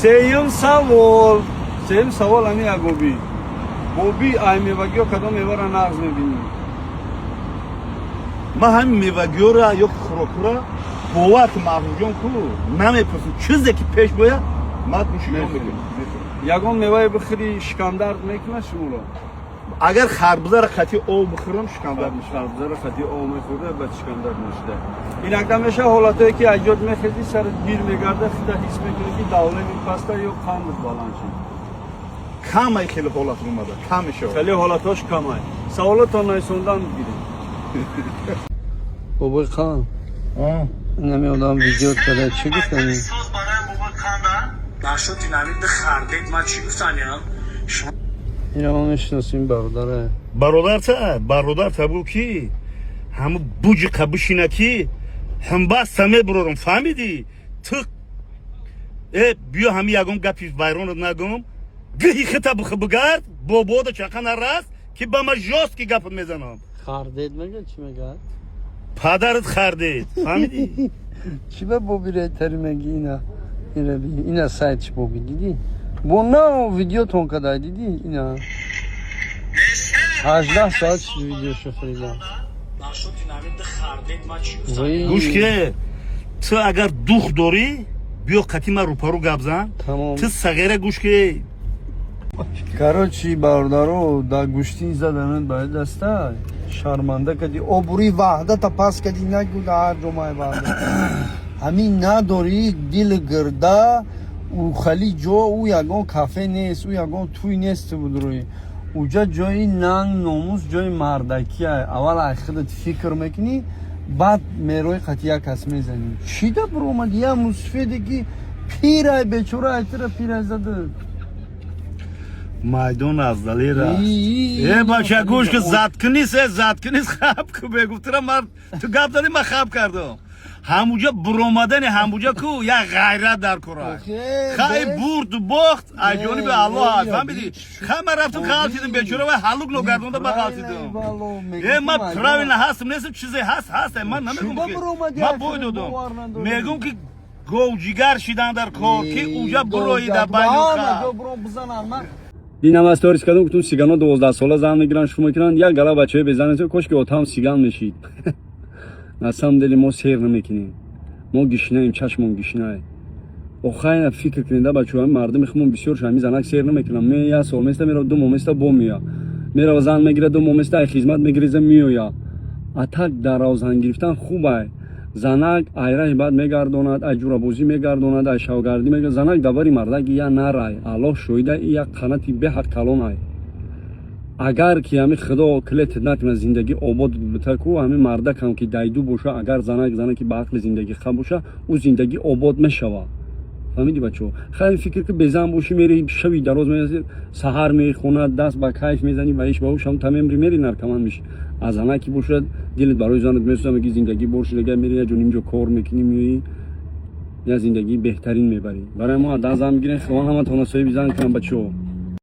Сеюм савол. Сеюм савол ами агоби. Боби, ай мевагиё кадом мевара нағз мебинӣ? Ман ҳамин мевагиёра ё хӯрокура, бовар ки, Маҳружон ку, намепурсам. Чизе ки пеш бояд, ман нӯшиён мекунам. Ягон мевае бихӯри, шикамдард мекунад шуморо? Агар харбузаро қати об бихӯрам, шикамдард мешавад. Харбузаро қати об мехӯрда, баъд шикамдард мешуда. Инакда меша ҳолатое, ки аҷод мехезӣ, сарат гир мегарда, хита ҳис мекунӣ, ки давление паста ё қандат баланд шид? Камай, хеле ҳолат омада кам мешавад. Хеле ҳолатҳош камай. Саволотон найсондан бигирем. Бобои қан, инами одам видео када, чӣ гуфтани? Соз барои бобои қанда нашуд, динамит хардед. Ман чӣ гуфтаням? Ина мо мешиносем, бародаре. Бародарта, бародарта бу, ки ҳаму буҷиқа бишина, ки ҳамбаста мебурорам, фаҳмидӣ? Ту э биё, ҳами ягон гапи вайронат нагум, гиҳи хита бигард, бобода чақа нараст, ки ба ма жёсткий гапат мезанам. Хардед мега, чӣ мега? Падарат хардед, фаҳмидӣ? Чӣ ба боби ретари меги? Ина, ина би, ина сайтш, боби, дидӣ? Бо на видеотон кадай, дидӣ? Ина 18 соат шуд, видеошо хӯрида. Нашуд, динамит хардед. Ман чӣ гуфтаням? Гӯш ке, ту агар дух дорӣ, биё қати ман рӯпарӯ гап зан. Тамом. Ту сағира, гӯш ке. Короче, бародаро, да гӯштин заданат ба даста шарманда кади, обрӯи ваҳдата пас кади. Нагу да ҳар ҷомаи ваҳдат ҳамин надорӣ, дил гирда. Ӯ хали ҷо, ӯ ягон кафе нест, ӯ ягон тӯй нест будрӯи уҷа. Ҷои нанг, номус, ҷои мардакия. Аввал ай худат фикр мекунӣ, баъд мерои қати як кас мезанӣ. Чӣ да биромади? Я мусфеде, ки пирай, бечора, айтира пирай зада. Майдон аз далера. Э, бача, гӯш ки, заткнись, э, заткнись, хаб ку. Бегуфтира ман ту гап дадӣ, ман хаб кардам. Ҳамуҷа буромадани, ҳамуҷа ку як ғайрат дар кора. Хай, бурду бохт аз ҷониби Аллоҳ аст, фаҳмидӣ? Хай, ман рафтам, ғалтидим, бечора, вай ҳалук ногардонда, ман ғалтидим. Э, ман правильно ҳастам, нестам, чизе ҳаст, ҳаст. Ман намегум, ки ман бой додам, мегум, ки говҷигар шидан дар кор, ки уҷа бурои дар байни. Динам аз сторис кардам, гуфтам, сигано 12 сола зан мегиранд, шу мекунанд, як гала бачаҳои безан, кош ки отам сиган мешид. На самом деле мо сер намекунем, мо гишнаем, чашмон гишнае. Охайна фикр кунед, бачаҳо, мардуми хумон бисёр ҳами занак сер намекунам. Ме як сол места мерава, 2 моҳ места бо мея, мерава, зан мегирад, 2 моҳ места, ай хизмат мегиреза, меоя. А так дар зан гирифтан хубай. Занак айраҳи баъд мегардонад, ай ҷурабозӣ мегардонад, ай шавгардӣ мегардонад. Занак давари мардак я нарай, Аллоҳ шоҳида, як қанати беҳад калон ай. Агар ки ҳами Худо клетет накунад, зиндагӣ обод бутаку, ҳами мардакам ки дайду боша, агар занак занаки ба ақли зиндагӣ хаб боша, ӯ зиндагӣ обод мешавад. Фаҳмиди, бачаҳо? Хайр, фикр ки, безан бошӣ, мери, шави дароз, саҳар мехонад, даст ба кайф мезанӣ, ба иш ба ӯ, шам тамемри, мери, наркоман мешӣ. А занаки бошад, дилат барои занат месӯза, меги, зиндагӣ бор шудага, мери, як ҷо нимҷо кор мекунӣ, меоӣ, як зиндагии беҳтарин мебарӣ. Барои мо ада зан бигирен, хиён ҳаматона соҳиби зан кунам, бачаҳо.